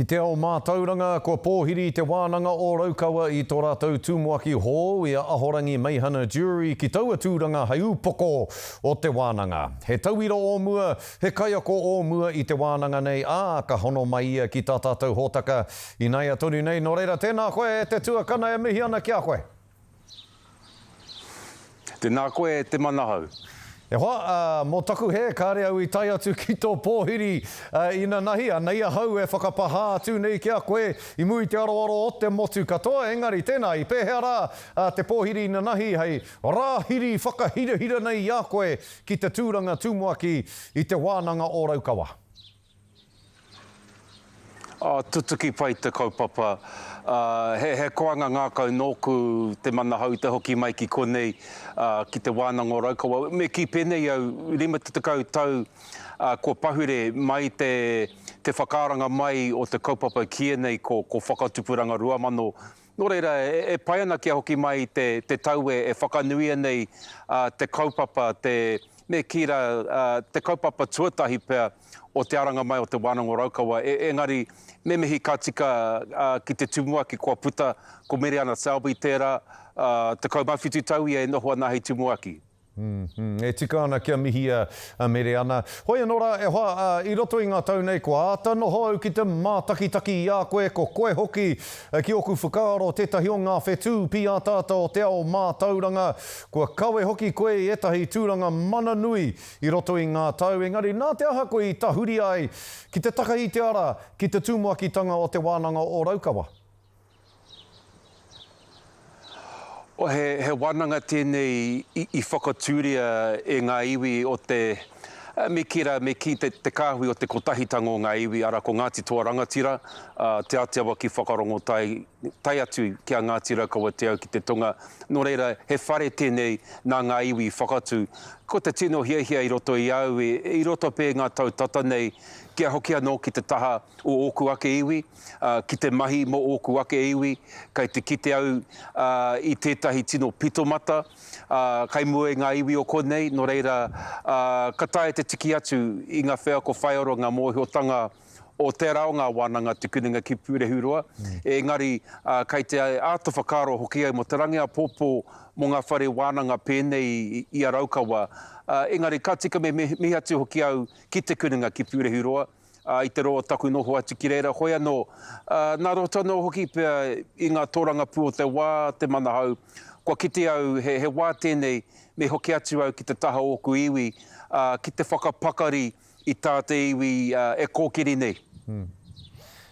Ki te ao mātauranga, kua pōhiri Te Wānanga o Raukawa i tō rātou tumuaki hou i a Ahorangi Meihana Jury ki taua tūranga hei upoko o te wānanga. He tauira o mua, he kaiako o mua i te wānanga nei, ā, ka hono mai ia ki tā tātou hōtaka ināia tonu nei. Nō reira, tēnā koe e te tuakana e mihi ana ki a koe. Tēnā koe e te manahau. E hoa, ā, mō taku hē, kāre au i tae atu ki tō pōhiri inanahi, anei ahau e whakapahā atu nei ki a koe i mua i te aroaro o te motu katoa, engari tēnā, i pēhea rā te pōhiri inanahi hei rāhiri whakahirahira nei i a koe ki te tūranga tumuaki i Te Wānanga o Raukawa? Ā, tutuki pai te kaupapa. Ā, he, he koanga ngākau nōku te manahau te hoki mai ki konei, ā, ki Te Wānanga o Raukawa. Me kī pēnei au, 50 tau, ā, kua pahure mai te, te whakaaranga mai o te kaupapa kīia nei ko, ko Whakatupuranga 2000. Nō reira, e, e pai ana kia hoki mai te, te tau e, e whakanuia nei, ā, te kaupapa, te, me kī rā, ā, te kaupapa tuatahi pea o te aranga mai o Te Wānanga o Raukawa, e, engari me mihi ka tika ā, ki te tumuaki kua puta, ko Mereana Selby tērā, ā, 17 tau ia e noho ana hei tumuaki. Mm, mm, e tika ana kia mihia a Mereana. Hoi anō rā, e hoa, ā, i roto i ngā tau nei kua āta noho au ki te mātakitaki i a koe, ko koe hoki, ki ōku whakaaro, tētahi o ngā whetū pīataata o te ao mātauranga. Kua kawe hoki koe i ētahi tūranga mana nui i roto i ngā tau, engari nā te aha koe i tahuri ai ki te takahi te ara ki te tumuakitanga o Te Wānanga o Raukawa? He, he wānanga tēnei i, i whakatūria e ngā iwi o te, me kī rā, me kī te, te kāhui o te kotahitanga o ngā iwi, arā ko Ngāti Toa Rangatira, Te Ātiawa ki Whakarongotai, tae atu ki a Ngāti Raukawa Te Au ki te tonga. Nō reira, he whare tēnei nā ngā iwi i whakatū. Ko te tino hiahia i roto i a au, i roto pea i ngā tau tata nei, kia hoki anō ki te taha o ōku ake iwi, ki te mahi mō ōku ake iwi, kei te kite au i tētahi tino pitomata kei mua i ngā iwi o konei, nō reira, ka taea te tiki atu i ngā wheako whaiaro, ngā mōhiotanga o tērā o ngā wānanga Te Kunenga ki Pūrehuroa, engari kei te āta whakaaro hoki au mō te rangi āpōpō mō ngā whare wānanga pēnei i a Raukawa, engari ka tika me mihi atu hoki au ki Te Kunenga ki Pūrehuroa, i te roa o taku noho atu ki reira, hoi anō, nā roto anō hoki pea i ngā tōrangapū o te wā, te manahau, kua kite au he wā tēnei me hoki atu au ki te taha o ōku iwi, ki te whakapakari i tā te iwi e kōkiri nei.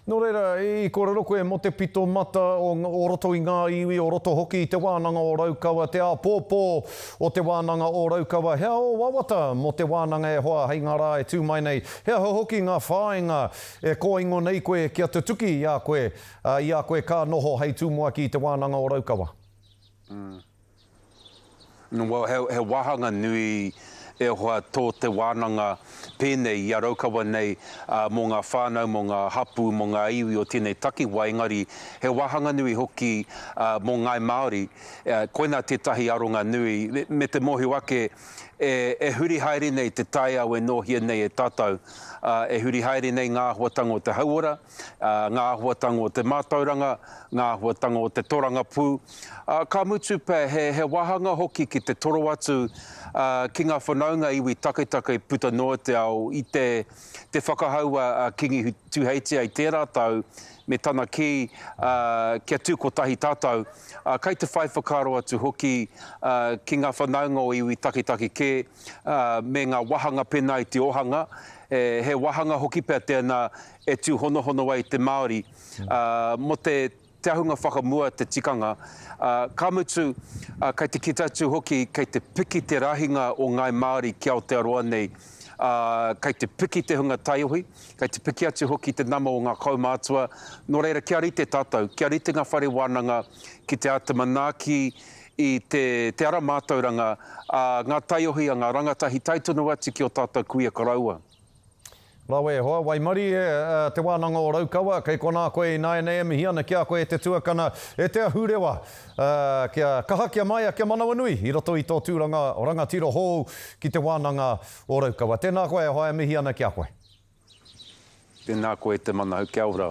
Nō reira, i kōrero koe mō te pito mata o, o roto i ngā iwi, o roto hoki i Te Wānanga o Raukawa, te āpōpō o Te Wānanga o Raukawa. He aha ō wawata mō te wānanga e hoa hei ngā rā e tū mai nei? He aha hoki ngā whāinga e kōingo nei koe kia tutuki i a koe, i a koe ka noho hei tumuaki i Te Wānanga o Raukawa? Well, he, he wāhanga nui e hoa tō te wānanga pēnei i a Raukawa nei mō ngā whānau, mō ngā hapū, mō ngā iwi o tēnei takiwā, engari he wāhanga nui hoki mō Ngāi Māori. Koinā tētahi aronga nui, me te mōhio ake e, e huri haere nei te taiao e nōhia nei e tātou, e huri haere nei ngā āhuatanga o te hauora, ngā āhuatanga o te mātauranga, ngā āhuatanga o te torangapū, ā, ka mutu pea he, he wāhanga hoki ki te toro atu ki ngā whanaunga iwi taketake puta noa te ao i te, te whakahau a, a Kingi Tuheitia i tērā tau me tana kī, ā, kia tū kotahi tātou, ā, kai te whai whakaaro atu hoki, ā, ki ngā whanaunga o iwi taketake kē, ā, me ngā wāhanga pēnā i te ōhanga, he wāhanga hoki pea tēnā e tūhonohono ai te Māori mō te te ahunga whakamua te tikanga, ā, ka mutu, ā, kei te kite atu hoki kei te piki te rahinga o ngāi Māori ki Aotearoa nei, ā, kei te piki te hunga taiohi, kei te piki atu hoki te nama o ngā kaumātua, nō reira kia rite tātou, kia rite ngā whare wānanga ki te āta manaaki i te te ara mātauranga a ngā taiohi, a ngā rangatahi tae tonu atu ki ō tātou kuia koroua. Rawe e hoa, waimarie Te Wānanga o Raukawa, kei konā koe ināianei e mihi ana ki a koe e te tuakana, e te ahurewa, kia kaha, kia maia, kia manawanui i roto i tō tūranga rangatira hou ki Te Wānanga o Raukawa. Tēnā koe e hoa e mihi ana ki a koe. Tēnā koe te manahau, kia ora.